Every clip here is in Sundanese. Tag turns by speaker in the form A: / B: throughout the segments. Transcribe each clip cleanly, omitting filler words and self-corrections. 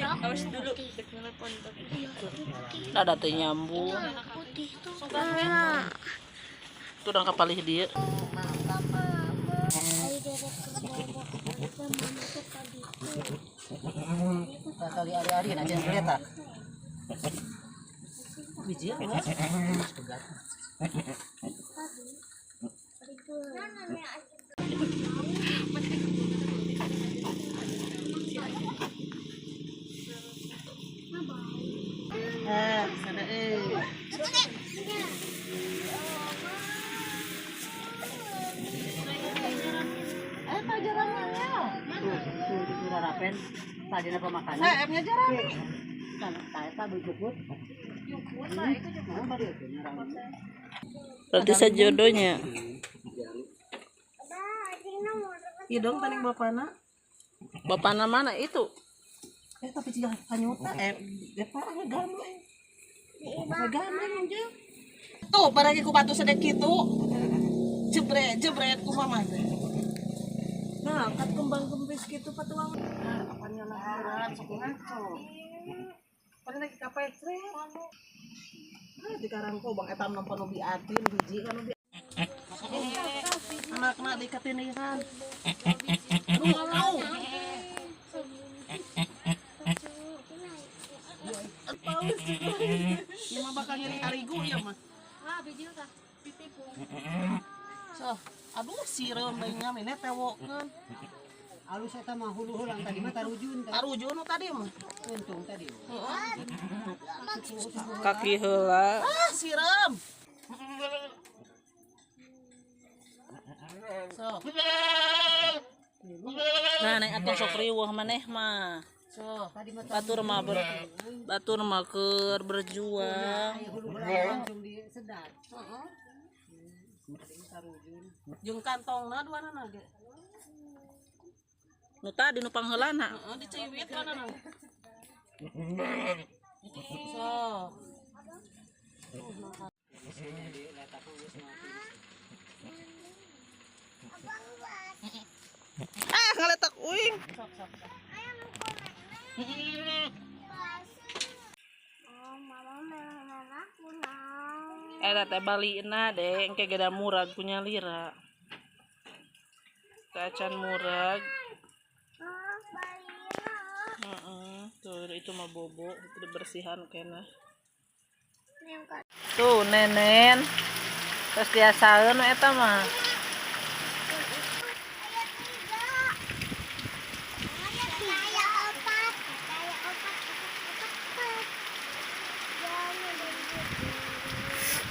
A: Awas dulu.
B: Ada teh nyambung.
C: Putih tuh.
B: Tuh udah kapalih dia.
D: Kali ari-ari aja kereta. Biji ya, Mas. Pegat. Eh, sana eh. Eh, pajarannya. Tuh, tuh di rapen. Tadi apa makanan?
B: Saya jarang.
D: Kan, saya berjukut.
B: Berarti sejodohnya.
E: Iya dong paling bapana.
B: Bapana mana itu?
E: Eh tapi jika hanyuta eh bapak ngegame. Ngegame anjir. Tuh paragi ku batu sedek kitu. Jebret jebret ku mama teh. Nah, angkat kembang kempis gitu patuang. Nah, apanya lahiran sok ngaco. Paling lagi kapetre. Ah, di karangko bang etam nampan ubi atin biji kan ubi. Anak-anak dikatinihan. Aduh, au. Paus juga. Ya mah bakal nyeri arigu ya mah.
C: Ah, bijil tah.
E: So, aduh sireum deui nya mene tewokeun.
D: Alus eta mah hulu heulang tadi mah tarujun tadi.
E: Tarujun nu tadi mah.
D: Untung tadi.
B: Kaki heula.
E: Ah, sireum. So,
B: Nah, neng atuh sok riweuh maneh mah.
E: so.
B: Batur mah ber batur mah keur berjuang.
D: Hulu heulang langsung disedat.
E: Heeh.
D: Tadi mah tarujun.
E: Jeung kantongna duanana ge.
B: Nu tadi nu pangheulana.
E: Heeh, diciwit duanana. So.
B: Ah, ngaletak uing.
C: Oh, mama merah aku nah.
B: Eta teh balina deh, engke geda murag punya lira. Teh acan murag.
C: Oh, balina.
B: Heeh, tuh itu mah bobo, itu dibersihan kena.
C: Yang kat
B: Tuh nenen. Terus biasaeun eta mah.
C: Ayah tiga. Ayah empat. Ayah empat. Empat. Empat.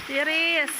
B: Tiris.